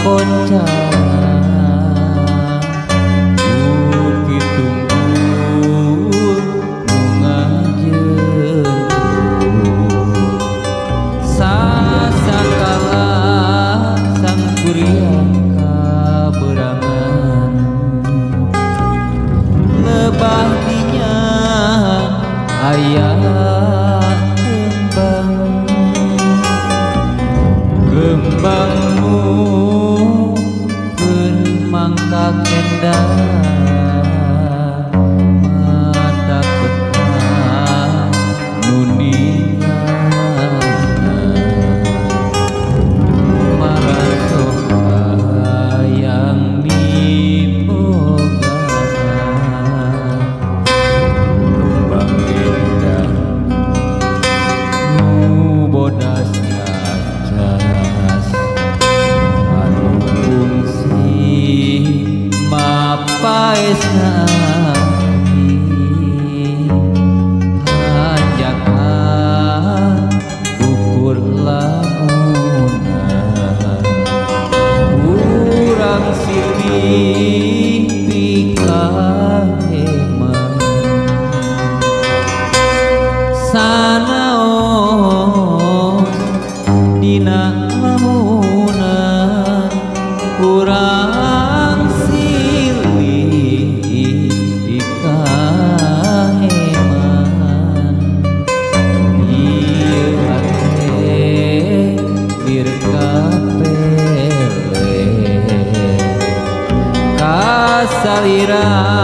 Kakoncara bukit tunggul nu ngajentul sasakala sangkuriang kaberangan lebah dinya aya kembang kembangmu keur mangkak endah mata betah nu ningalna maraso hayang miboga kembang endah nu bodas cacas anu kungsi mapaesna hanjakal ukur lamuna urang silih pikaheman sanaos dina lamunan urang silih pikaheman ieu hate lir kapele kasalira.